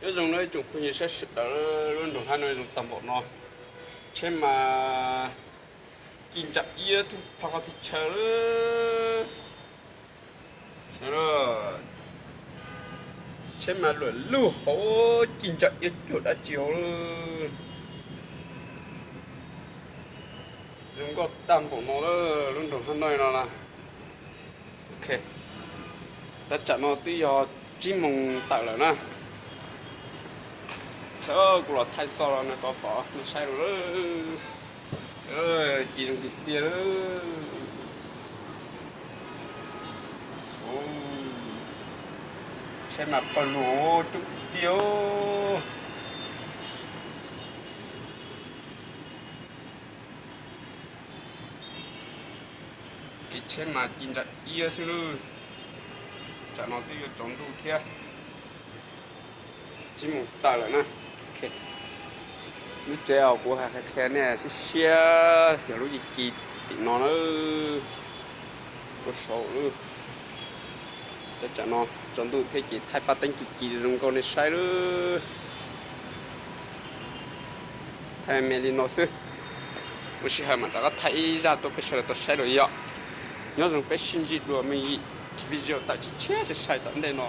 Nyob zoo nawb tsoom phooj ywg sawv daws, lub nroog Hab Noj zoo tag npaum no, tsheb mas ci ntsa iab thoob plaws qhov txhia chaw lawm. Tsheb mas luam lug hauv, ci ntsa iab cuag dab tsi hauv lawm. Zoo nkauj tag npaum no lawm lub nroog Hab Noj no na. Ok, tab tsam no twb yog tsib moos tawm lawm na. Kuv los thaij txog los nws tod tod nej saib lawm. Ci zoo tiag tiag lawm. Tsheb mas pawg lug coob tiag tiag. Kev tsheb mas ci ntsa iab xwb lawm. Tsam no twb yuav tsaus ntuj thiab, tsib moos tawm lawm na. Lub tsev uas kuv hais qhia nej siab siab yog lub ci ci tim no na, ua saud lawm. Tab tsam no tsaus ntuj thiab ces thaij paj teeb ci ci zoo nkauj nej saib lawm. Thaij me li no xwb, muaj sij hawm mam rov qab thaij ib zaj tuaj peb sawv daws tau saib dua yom. Nyob zoo peb sib ntsib dua me video tawm tshiab tshiab sai sai tom ntej no.